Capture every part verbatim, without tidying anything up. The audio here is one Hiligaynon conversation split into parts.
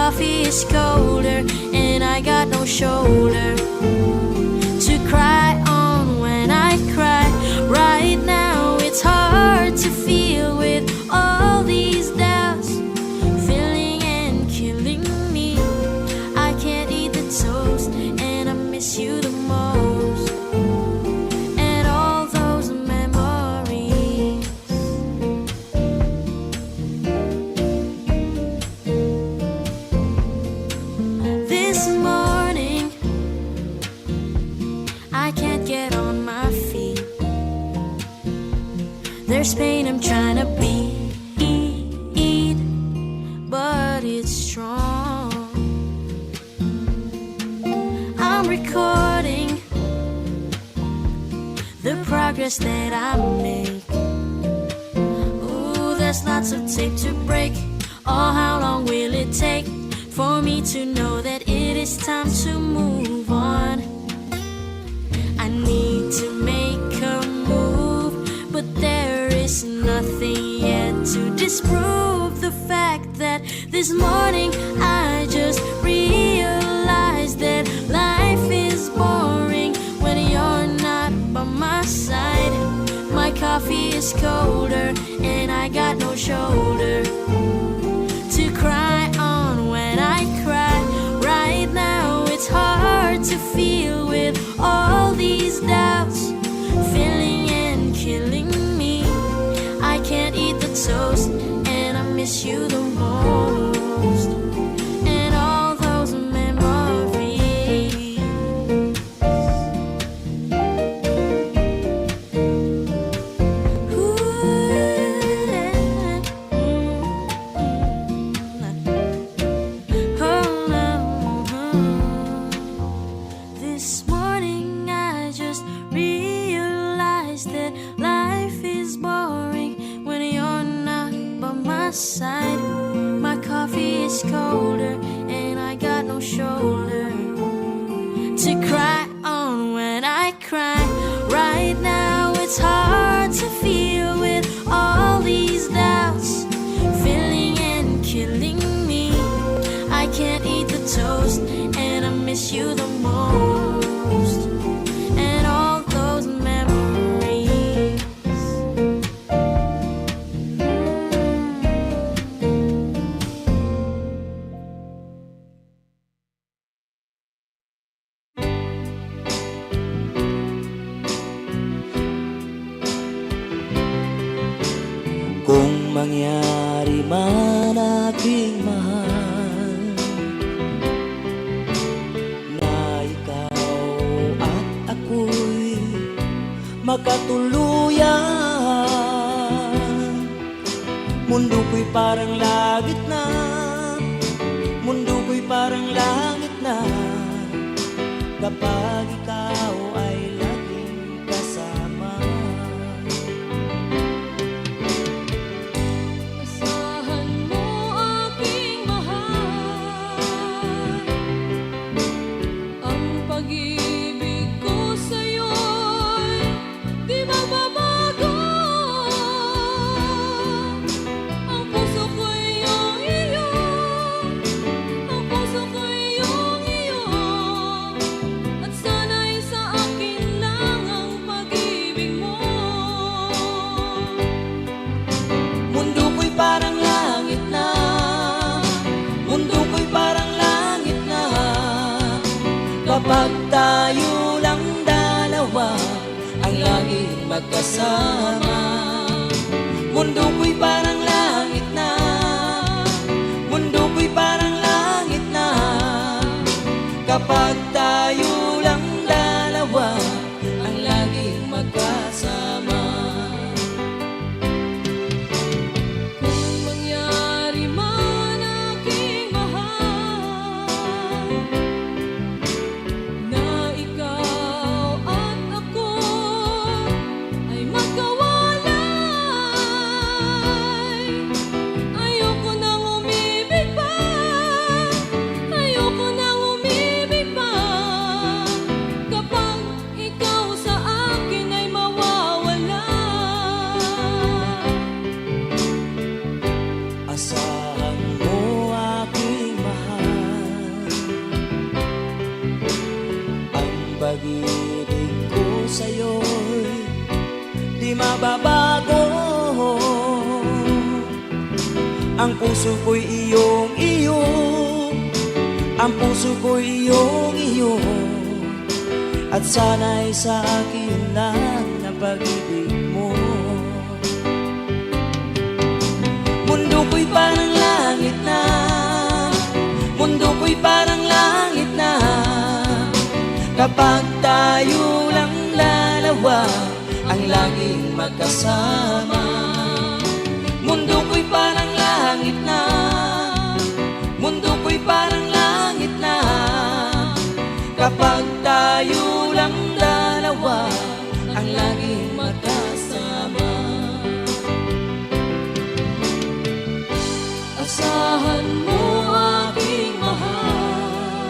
coffee is colder, and I got no shoulder to cry on when I cry. Right now, it's hard to feel with all these doubts filling and killing me. I can't eat the toast, and I miss you the most, and all those memories. This morning, I can't get on my feet. There's pain I'm trying to beat, but it's strong. I'm recording the progress that I make. Ooh, there's lots of tape to break. Oh, how long will it take for me to know that it is time to move on? I need to make a move, but there is nothing yet to disprove the fact that this morning I just realized that life is boring when you're not by my side. My coffee is colder, and I got no shoulder to cry on when I cry. Right now, it's hard to feel with all these doubts filling and killing me. I can't eat the toast, and I miss you the most, and all those memories. Ooh, yeah. Mm, mm, mm. Oh, no, oh. This morning I just realized that life is boring when you're not by my side. My coffee is colder, and I got no shoulder to cry on when I cry. Right now, it's hard to feel with all these doubts filling and killing me. I can't eat the toast, and I miss you the most, and all those memories. Kung mangyari man, aking mahal, na ikaw at ako'y magkatuluyan. Mundo ko'y parang langit na, mundo ko'y parang langit na, kapag ikaw ay laging kasama. Asahan mo, aking mahal, ang pag-ibig ko sa'yo'y di magbabago. Ang puso ko'y iyong iyo, ang puso ko'y iyong iyo, at sana'y sa akin lang ang pag-ibig mo. Mundo ko'y parang langit na, mundo ko'y parang langit na, kapag tayo lang dalawa ang laging magkasama. Mundo ko'y parang langit na, mundo ko'y parang langit na, kapag tayo lang dalawa ang laging magkasama. Kung mangyari man, aking mahal, na ikaw at ako ay magkawalay, ayoko nang umibig pa, ayoko nang umibig pa. Puso ko'y iyong iyo, ang puso ko'y iyong iyo, at sana'y sa akin lang ang pag-ibig mo. Mundo ko'y parang langit na, mundo ko'y parang langit na, kapag tayo lang dalawa ang laging magkasama. Mundo ko'y parang langit na, mundo ko'y parang langit na, kapag tayo lang dalawa ang laging magkasama. Asahan mo, aking mahal,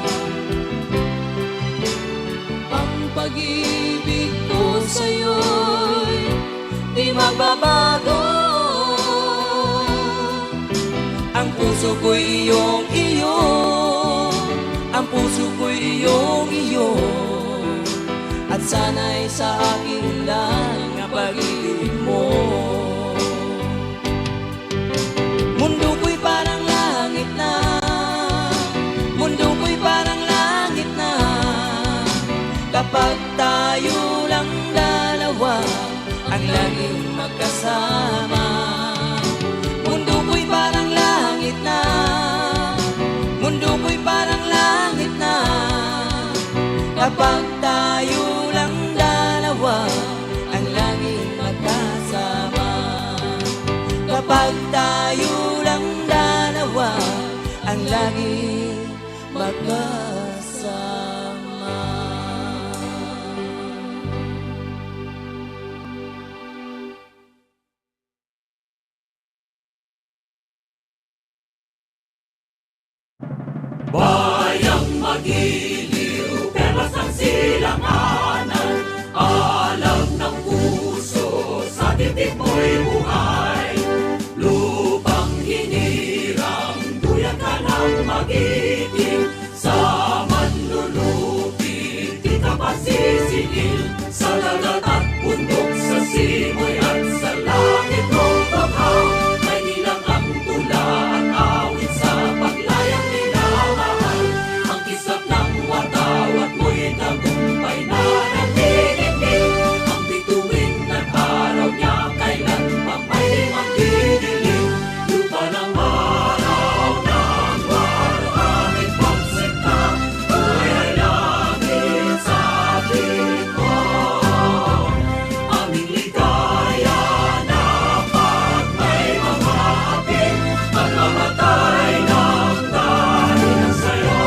ang pag-ibig ko sa'yo'y di magbabago. Ang puso ko'y iyong iyo, ang puso ko'y iyong iyo, at sana'y sa akin lang ang pag-ibig mo. Mundo ko'y parang langit na, mundo ko'y parang langit na, kapag tayo lang dalawa ang laging magkasama. Mundo ko'y parang langit na, mundo ko'y parang langit na, kapag tayo lang dalawa ang laging magkasama. Kapag tayo lang dalawa ang laging magkasama. Bayang magiliw, perlas ang silanganan, alam ng puso, sa titik mo'y buhay. Lupang hinirang, duyan ka ng magiting, sa manlulupi, di ka pasisingil, sa dagat at bundok, sa simoy at sa langit, o banghaw, may ilang ang tula at awit sa paglayang minamahal. Ang kislap ng watawat mo'y tagumpay na nagdidikit. Ang bituin at araw niya kailan pa may magdidilim. Lupa ng araw ng waluhangit pagsinta, buhay ay langit sa piling mo. Aming ligaya na pag may mga hapit, pagmamatay ng dahil sa'yo.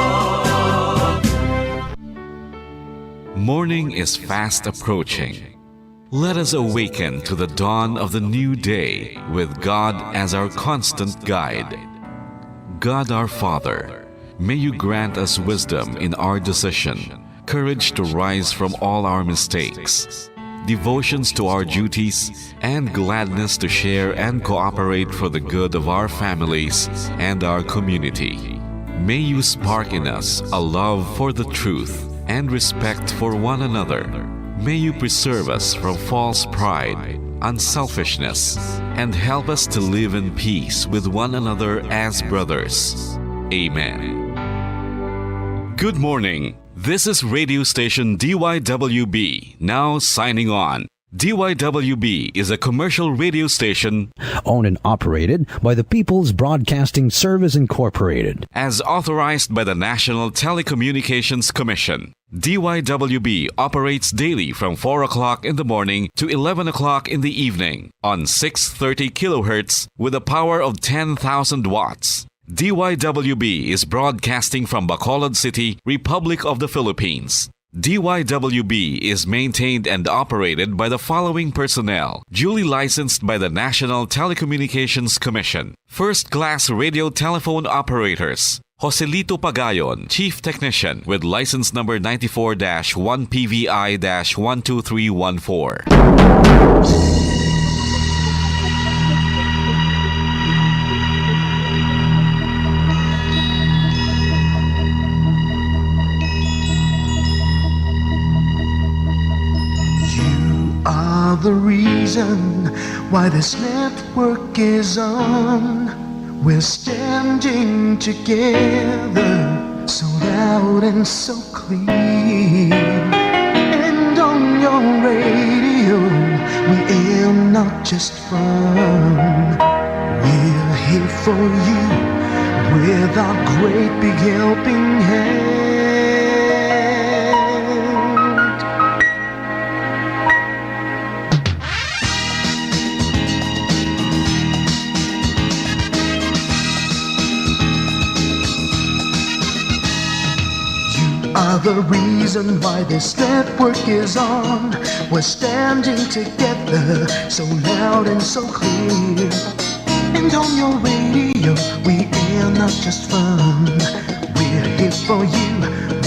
Morning is fast approaching. Let us awaken to the dawn of the new day with God as our constant guide. God our Father, may you grant us wisdom in our decision, courage to rise from all our mistakes, devotions to our duties, and gladness to share and cooperate for the good of our families and our community. May you spark in us a love for the truth and respect for one another. May you preserve us from false pride, unselfishness, and help us to live in peace with one another as brothers. Amen. Good morning. This is radio station D Y W B, now signing on. D Y W B is a commercial radio station owned and operated by the People's Broadcasting Service Incorporated. As authorized by the National Telecommunications Commission. D Y W B operates daily from four o'clock in the morning to eleven o'clock in the evening on six thirty kilohertz with a power of ten thousand watts. D Y W B is broadcasting from Bacolod City, Republic of the Philippines. D Y W B is maintained and operated by the following personnel, duly licensed by the National Telecommunications Commission. First class radio telephone operators, Joselito Pagayon, Chief Technician, with license number ninety-four dash one P V I dash one two three one four. You are the reason why this network is on. We're standing together, so loud and so clear. And on your radio, we air not just fun. We're here for you with our great big helping hand. You are the reason why this network is on. We're standing together, so loud and so clear. And on your radio, we air not just fun. We're here for you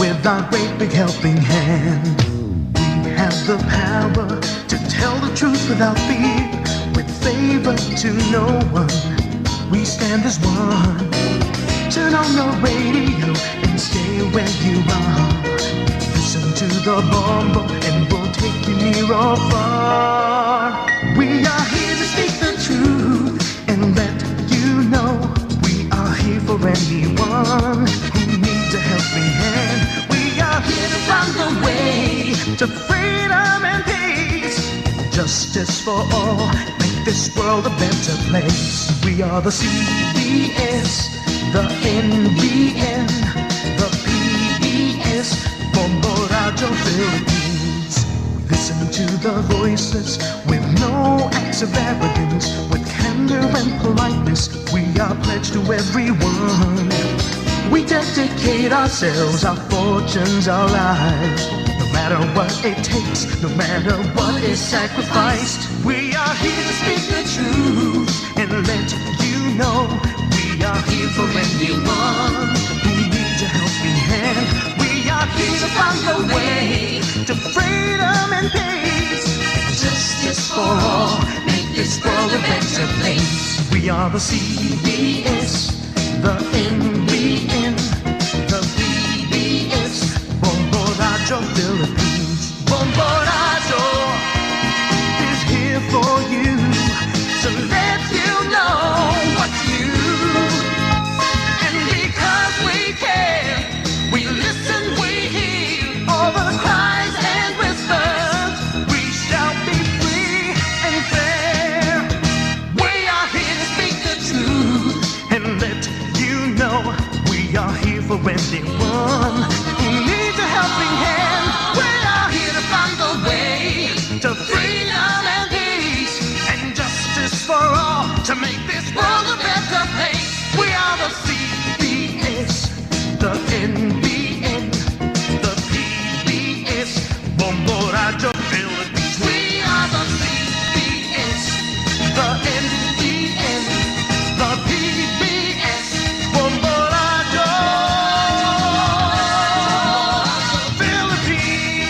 with our great big helping hand. We have the power to tell the truth without fear, with favor to no one. We stand as one. Turn on your radio and stay where you are. Listen to the Bombo and we'll take you near or far. We are here to speak the truth and let you know we are here for anyone who needs a helping hand. We are here to find the way to freedom and peace. Justice for all, make this world a better place. We are the C B S, the N B N, the P B S, Bombo Radyo Philippines. We listen to the voices with no acts of arrogance, with candor and politeness. We are pledged to everyone. We dedicate ourselves, our fortunes, our lives. No matter what it takes, no matter what is sacrificed, we are here to speak the truth and let you know we are here for anyone who needs a helping hand. We are here to find the way to freedom and peace, justice for all. Make this world a better place. We are the C B S, the N B N, the P B S, Bombo Radyo Philippines. Bombo Radyo is here for you to let you know what's new. And because we care, we listen, we hear all the cries and whispers. We shall be free and fair. We are here to speak the truth and let you know we are here for anyone who needs a helping hand. We are here to find the way to freedom and peace and justice for all, to make this world a better place. We are the C B S, the N B N, the P B S, Bombo Radyo Philippines. We are the C B S, the N B N, the P B S, Bombo Radyo Philippines.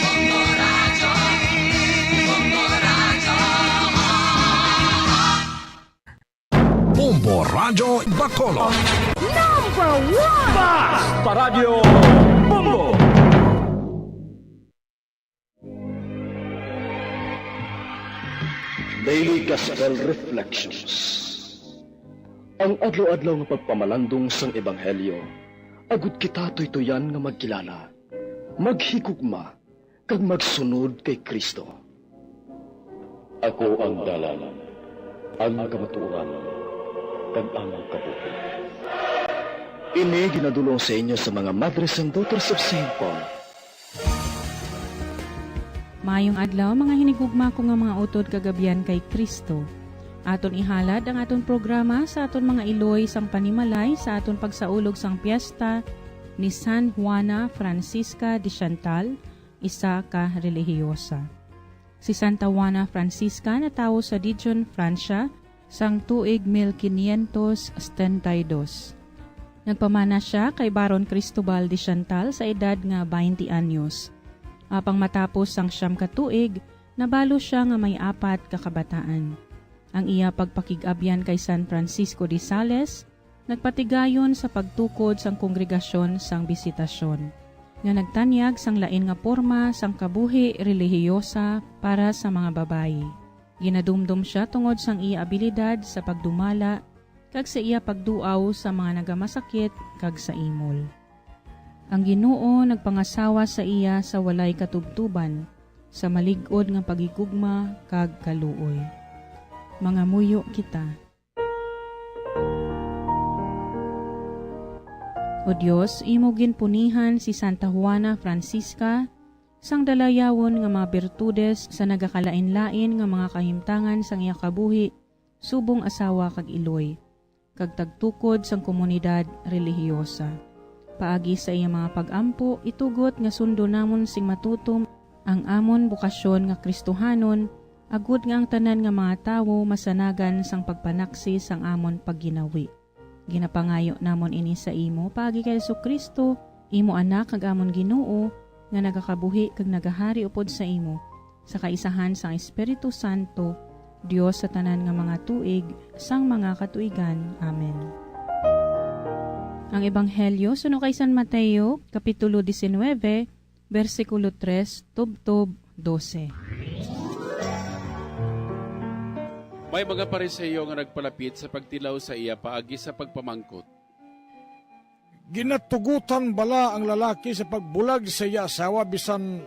Bombo Radyo Bacolod. Number one! Basta Radyo Bombo! Daily Gospel Reflections. Ang adlaw-adlaw nga pagpamalandong sang ebanghelyo, agud kita tuytuyan nga magkilala, maghigugma, kag magsunod kay Cristo. Ako ang dalan, ang kamatuoran, kag ang kabuhi. Ini ginadul-ong sa inyo sa mga Madres and Daughters of Saint Paul. Maayong adlaw, mga hinigugma ko nga mga utod kag abyan kay Cristo. Aton ihalad ang aton programa sa aton mga iloy sang panimalay sa aton pagsaulog sang piyesta ni San Juana Francisca de Chantal, isa ka relihiyosa. Si Santa Juana Francisca natawo sa Dijon, Francia, sang tuig mil quinientos setenta y dos. Nagpamana sia kay Baron Cristobal de Chantal sa edad nga baynte anyos. Apang matapos sang siyam ka tuig, nabalo sia nga may apat ka kabataan. Ang iya pagpakig-abyan kay San Francisco de Sales nagpatigayon sa pagtukod sang kongregasyon sang Bisitasyon, nga nagtanyag sang lain nga porma sang kabuhi relihiyosa para sa mga babayi. Ginadumdom sia tungod sang iya abilidad sa pagdumala kag sa iya pagduaw sa mga nagamasakit kag sa imol. Ang Ginoo nagpangasawa sa iya sa walay katubtoban, sa malig-od nga paghigugma kag kaluoy. Mangamuyo kita. O Dios, imo ginpunihan si Santa Juana Francisca sang dalayawon nga mga birtudes sa nagakalain-lain nga mga kahimtangan sang iya kabuhi, subong asawa kag iloy, kag tagtukod sang komunidad relihiyosa. Paagi sa iya mga pag-ampo, itugot nga sundon namon sing matutom ang amon bokasyon nga Kristohanon, agod nga ang tanan nga mga tawo masanagan sang pagpanaksi sang amon pagginawi. Ginapangayo namon ini sa imo paagi kay Jesu-Cristo, imo Anak kag amon Ginoo, nga nagakabuhi kag nagahari upod sa imo, sa kaisahan sang Espiritu Santo, Dios sa tanan nga mga tuig, sang mga katuigan. Amen. Ang Ebanghelyo suno kay San Mateo, Kapitulo diecinuebe, bersikulo tres tubtob dose. May mga Pariseo nga nagpalapit sa pagtilaw sa iya paagi sa pagpamangkot. Ginatugutan bala ang lalaki sa pagbulag sa iya asawa bisan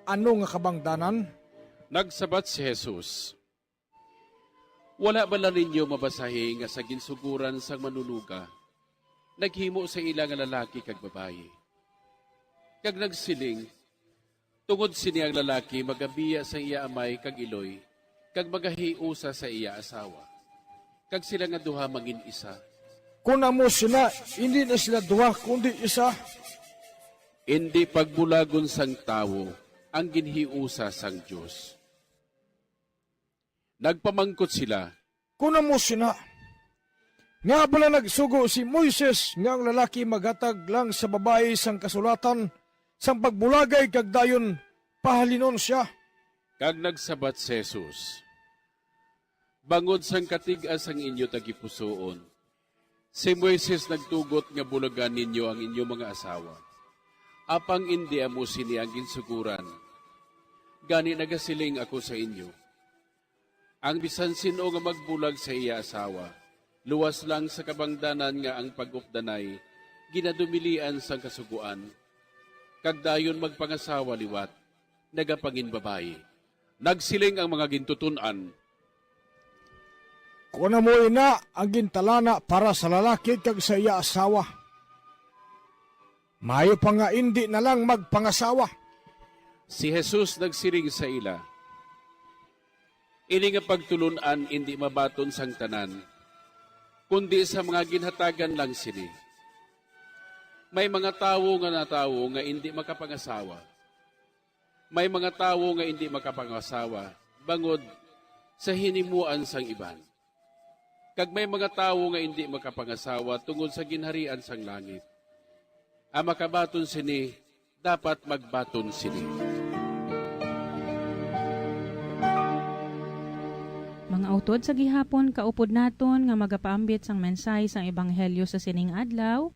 ano nga kabangdanan? Nagsabat si Jesus, "Wala bala ninyo mabasahi nga sa ginsugoran sang manunuga naghimo sa ila nga lalaki kag babayi, kag nagsiling, 'Tungod sini ang lalaki magabiya sang iya amay kag iloy, kag magahiusa sa iya asawa, kag sila nga duha mangin-isa'? Kon amo sina, indi na sila duha, kundi isa." Indi pagbulagon sang tawo ang ginhiusa sang Dios. Nagpamangkot sila, "Kon amo sina, ngaa bala nagsugo si Moises nga ang lalaki maghatag lang sa babayi sang kasulatan sang pagbulagay kag dayon pahalinon sia?" Kag nagsabat si Jesus, "Bangod sang katig-a sang inyo tagipusoon, si Moises nagtugot nga bulagan ninyo ang inyo mga asawa, apang indi amo sini ang ginsugoran. Gani nagasiling ako sa inyo, ang bisan sin-o nga magbulag sa iya asawa, luwas lang sa kabangdanan nga ang pag-updanay ginadumilian sang kasugoan, kag dayon magpangasawa liwat, nagapanginbabayi. Nagsiling ang mga gintuton-an, 'Kon amo ina ang gintalana para sa lalaki kag sa iya asawa, maayo pa nga indi na lang magpangasawa.'" Si Jesus nagsiling sa ila, "Ini nga pagtulon-an indi mabaton sang tanan, kundi sa mga ginhatagan lang sini. May mga tawo nga natawo nga indi makapangasawa. May mga tawo nga indi makapangasawa bangod sa hinimuan sang iban. Kag may mga tawo nga indi makapangasawa tungod sa ginharian sang langit. Ang makabaton sini, dapat magbaton sini.'" Mga utod sa gihapon, kaupod naton nga magapaambit sang mensahe sang Ebanghelyo sa sining adlaw,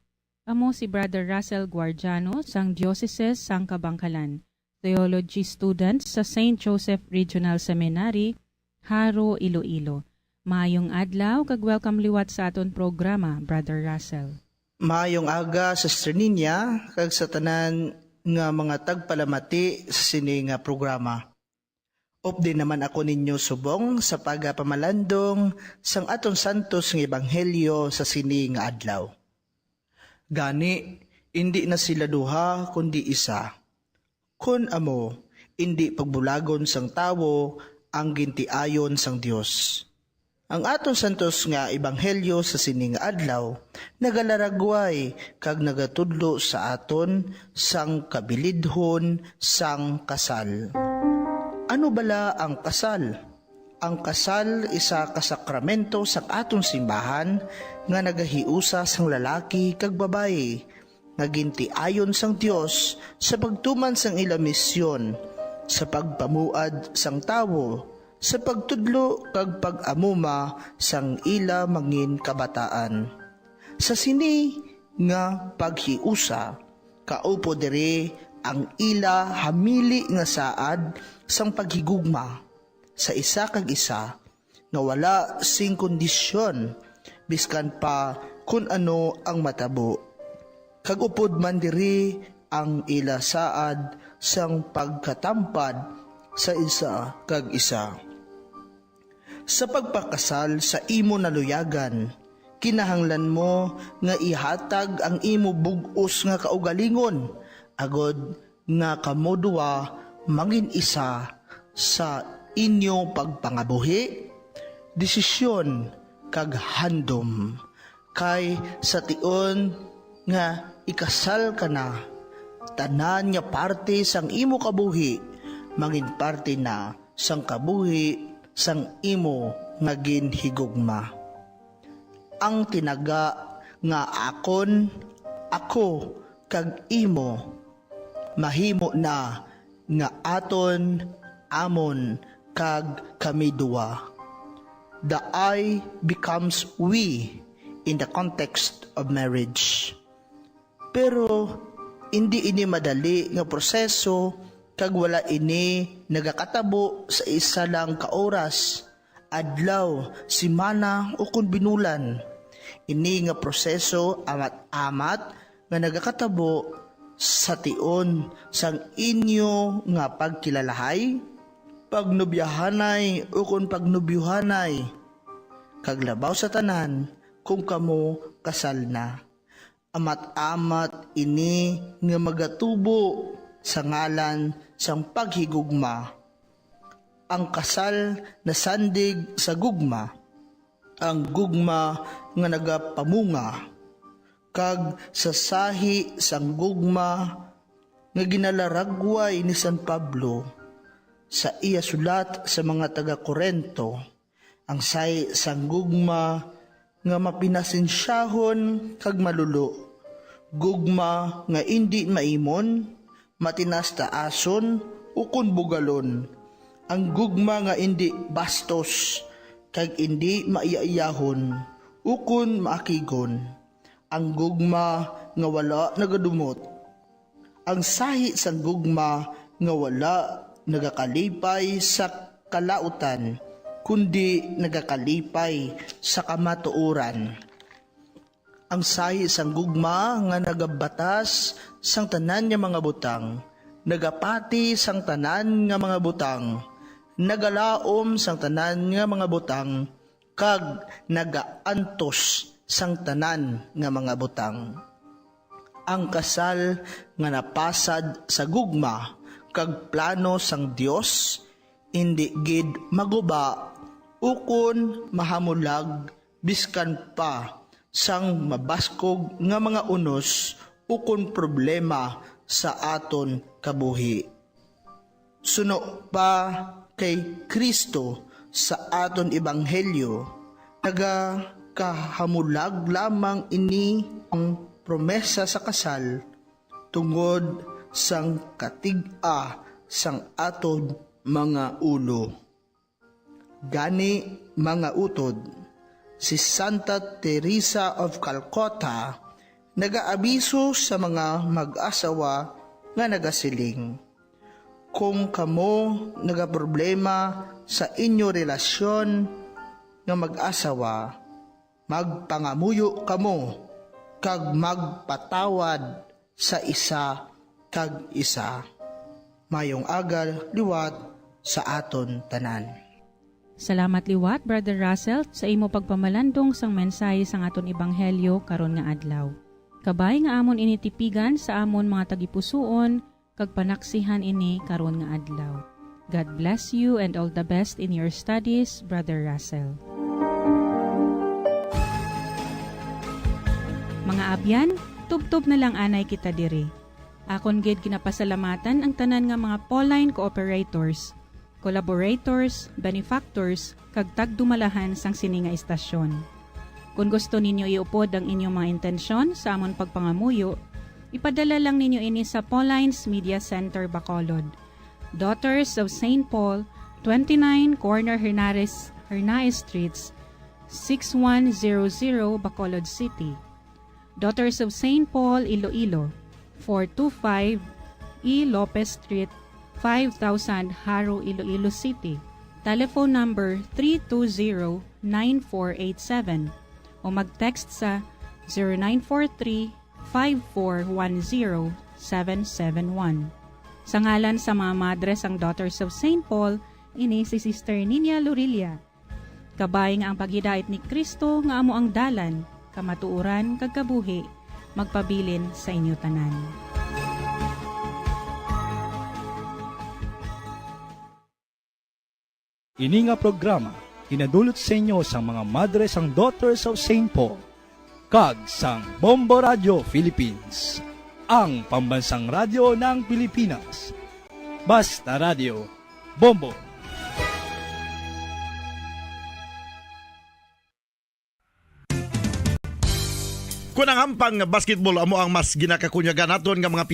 amo si Brother Russell Guardiano sang Diocese sang Kabangkalan, theology student sa Saint Joseph Regional Seminary, Jaro, Iloilo. Maayong adlaw kag welcome liwat sa aton programa, Brother Russell. Maayong aga, Sister Ninya, kag sa tanan nga mga tagpalamati sa sini nga programa. Updi naman ako ninyo subong sa pagapamalandong sang aton santos nga ebanghelyo sa sini nga adlaw. Gani, indi na sila duha, kundi isa. Kon amo, indi pagbulagon sang tawo ang gintiayon sang Dios. Ang aton santos nga ebanghelyo sa sini nga adlaw nagalaragway kag nagatudlo sa aton sang kabilidhon sang kasal. Ano bala ang kasal? Ang kasal isa ka sakramento sang aton simbahan nga nagahiusa sang lalaki kag babayi nga gintiayon sang Dios sa pagtuman sang ila misyon sa pagpamuad sang tawo, sa pagtudlo kag pag-amuma sang ila mangin kabataan. Sa sini nga paghiusa, kaupod diri ang ila hamili nga saad sang paghigugma sa isa kag isa, nga wala sing kondisyon biskan pa kun ano ang matabo. Kag upod man diri ang ila saad sang pagkatampad sa isa kag isa. Sa pagpakasal sa imo naluyagan, kinahanglan mo nga ihatag ang imo bug-os nga kaugalingon, agod nga kamo duha mangin isa sa inyo pagpangabuhi, desisyon, kag handom. Kay sa tion nga ikasal ka na, tanan nga parte sang imo kabuhi mangin parte na sang kabuhi sang imo nga ginhigugma. Ang tinaga nga akon, ako, kag imo mahimo na nga aton, amon, kag kami duwa. The I becomes we in the context of marriage. Pero indi ini madali nga proseso, kag wala ini nagakatabo sa isa lang ka oras, adlaw, semana, ukon binulan. Ini nga proseso amat-amat nga nagakatabo sa tion sang inyo nga pagkilalahay, pagnobyahanay, ukon pagnobyuhanay, kag labaw sa tanan, kung kamo kasal na. Amat-amat ini nga magatubo sa ngalan sang paghigugma. Ang kasal nasandig sa gugma, ang gugma nga nagapamunga, kag sa sahi sang gugma nga ginalaragway ni San Pablo sa iya sulat sa mga taga-Corinto. Ang sahi sang gugma nga mapinasensyahon kag malulo, gugma nga indi maimon, matinas-taason, ukon bugalon, ang gugma nga indi bastos, kag indi maiyaiyahon, ukon maakigon, ang gugma nga wala nagadumot, ang sahi sang gugma nga wala nagakalipay sa kalautan, kundi nagakalipay sa kamatuoran. Ang sahi sang gugma nga nagabatas sang tanan nga mga butang, nagapati sang tanan nga mga butang, nagalaom sang tanan nga mga butang, kag nagaantos sang tanan nga mga butang. Ang kasal nga napasad sa gugma kag plano sang Dios indi gid maguba ukon mahamulag, biskan pa sang mabaskog nga mga unos ukon problema sa aton kabuhi. Suno pa kay Cristo sa aton ebanghelyo, nagakahamulag lamang ini ang promesa sa kasal tungod sang katig-a sang aton mga ulo. Gani, mga utod, si Santa Teresa of Calcutta nagaabiso sa mga mag-asawa nga nagasiling, "Kung kamo nagaproblema sa inyo relasyon nga mag-asawa, magpangamuyo kamo kag magpatawad sa isa kag isa." Mayong aga liwat sa aton tanan. Salamat liwat, Brother Russell, sa imo pagpamalandong sang mensahe sang aton ebanghelyo karon nga adlaw. Kabay nga amon ini tipigan sa amon mga tagipusoon kag panaksihan ini karon nga adlaw. God bless you and all the best in your studies, Brother Russell. Mga abyan, tubtob na lang anay kita diri. Akon gid ginapasalamatan ang tanan nga mga Pauline cooperators, collaborators, benefactors, kag tagdumalahan sang sini nga istasyon. Kon gusto ninyo iupod ang inyong mga intensyon sa amon pagpangamuyo, ipadala lang ninyo ini sa Pauline's Media Center, Bacolod, Daughters of Saint Paul, twenty-nine Corner Hernares, Hernaez Streets, six one zero zero, Bacolod City. Daughters of Saint Paul, Iloilo, four two five E Lopez Street, five thousand, Jaro, Iloilo City. Telephone number three two zero nine four eight seven. o mag-text sa zero nine four three, five four one zero, seven seven one. Sa ngalan sa mga Madre sang Daughters of Saint Paul, ini si Sister Nina Lorilla. Kabay nga ang paghidait ni Cristo nga amo ang dalan, kamatuoran, kag kabuhi, magpabilin sa inyo tanan. Ini nga programa ginadulot sa inyo sang mga Madre sang Daughters of Saint Paul kag sang Bombo Radio Philippines, ang pambansang radyo ng Pilipinas. Basta Radio, Bombo. Kung ang hampang nga basketball amo ang mas ginakakunyagan naton nga mga